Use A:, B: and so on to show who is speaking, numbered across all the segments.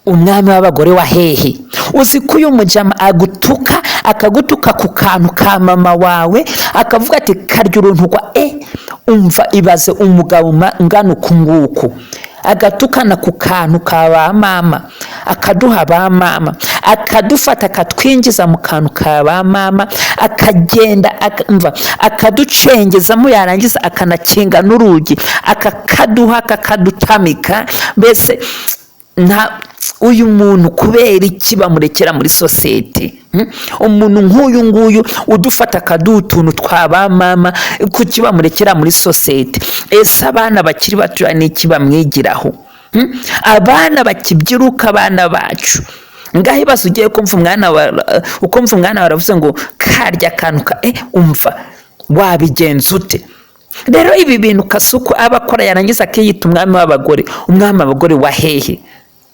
A: Umwami w'abagore wa hehe? Uzi ko uyu mujama agutuka, akagutuka ku kantu ka mama wawe, akavuga ati karya uruntu rwa umva, ibaze umugabo ungana uku nguku agatukana ku kantu ka ba mama, akaduha ba mama, akadufata akatwinjiza mu kantu ka ba mama, akagenda umva, akaducengezamo, yarangiza akanakinga n'urugi, akakaduha, akakadutamika. Mbese nta uyu muntu kubera iki bamurekera muri sosiyete? Umuntu nk'uyu nguyu udufata akaduha utuntu twa ba mama, kuki bamurekera muri sosiyete? Ese abana bakiri batoya ni iki bamwigiraho? Abana bakibyiruka, abana bacu ngaho, ibaze ugiye kumva umwana wa, ukumva umwana wawe aravuze ngo karya akantu ka umva, wabigenza ute? Rero ibi bintu Kasuku aba akora, yarangiza akiyita umwami w'abagore. Umwami w'abagore wa hehe?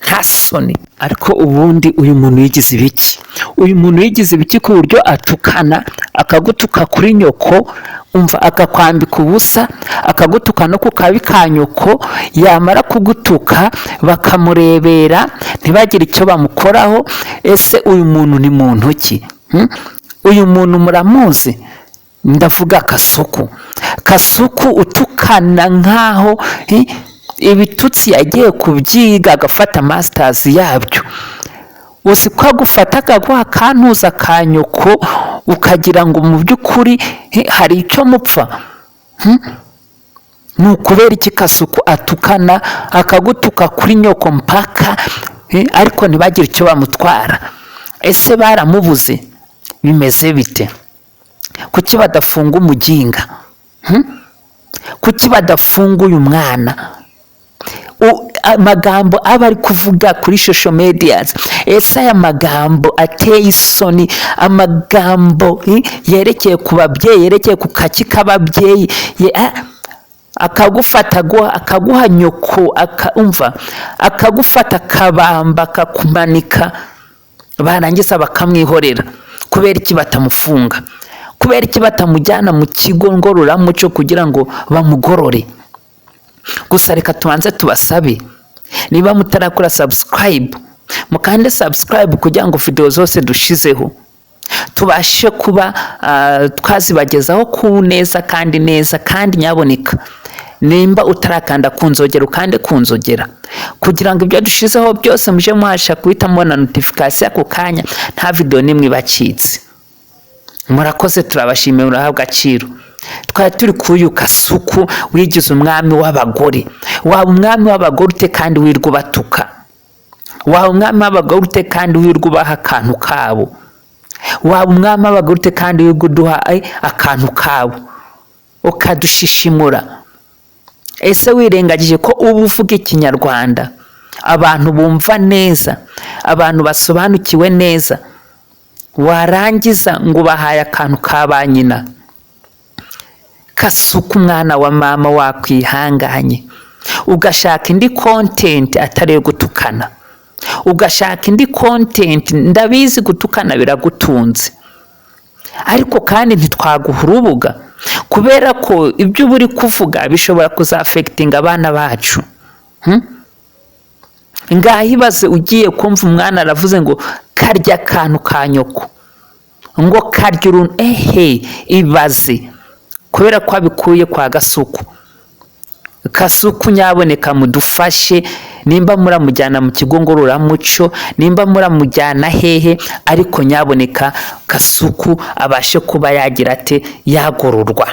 A: Nta soni? Ariko ubundi uyu muntu yigize ibiki? Uyu muntu yigize ibiki ku buryo atukana, akagutuka kuri nyoko, umva, akakwambika ubusa, akagutuka no ku kabi ka nyoko, yamara kugutuka bakamurebera, ntibagire icyo bamukoraho? Ese uyu muntu ni muntu ki? Uyu muntu muramuzi? Ndavuga Kasuku. Kasuku utukana nkaho ibitutsi yagiye kubyiga agafata masters yabyo. Uzi ko agufata akaguha akantuza ka nyoko, ukagira ngo mu by'ukuri hari icyo mupfa? Ni ukubera iki Kasuku atukana, akagutuka kuri nyoko mpaka, ariko ntibagire icyo bamutwara? Ese baramubuze? Bimeze bite? Kuki badafunga umuginga? Kuki badafunga uyu mwana? Amagambo aba ari kuvuga kuri social medias, ese aya magambo ateye isoni, amagambo yerekeye ku babyeyi, yerekeye ku kaki k'ababyeyi, akagufata akaguha nyoko, umva, akagufata akabamba, akakumanika, barangiza bakamwihorera. Kubera iki batamufunga? Kubera iki batamujyana mu kigo ngororamuco kugira ngo bamugorore? Gusa reka tubanze tubasabe, niba mutarakora subscribe, mukande subscribe kugira ngo video zose dushizeho tubashe kuba twazibagezaho ku neza kandi neza. Kandi nyaboneka, nimba utarakanda ku nzogera, ukande ku nzogera kugira ngo ibyo dushizeho byose muje muhasha guhita mubona notification ako kanya, nta video n'imwe ibacitse. Murakoze, turabashimiye, murahabwa agaciro. Twari turi kuri Kasuku wigize umwami w'abagore. Waba umwami w'abagore ute kandi wirwa ubatuka? Waba umwami w'abagore ute kandi wirwa ubaha akantu kabo? Waba umwami w'abagore ute kandi wirwa uduha akantu kabo, ukadushishimura? Ese wirengagije ko uba uvuga Ikinyarwanda abantu bumva neza, abantu basobanukiwe neza, warangiza ngo ubahaye akantu ka ba nyina? Kasuku, umwana wa mama, wakwihanganye ugashaka indi content atari iyo gutukana, ugashaka indi content. Ndabizi gutukana biragutunze, ariko kandi ntitwaguha urubuga kubera ko ibyo uba uri kuvuga bishobora kuzaffectinga abana bacu. Ngaho ibaze ugiye kumva umwana aravuze ngo karya akantu ka nyoko, ngo karya uruntu. Ehe, ibaze kubera ko abikuye kwa Gasuku. Kasuku, nyaboneka mudufashe, nimba muramujyana mu kigo ngororamuco, nimba muramujyana hehe, ariko nyaboneka Kasuku abashe kuba yagira ate, yagororwa.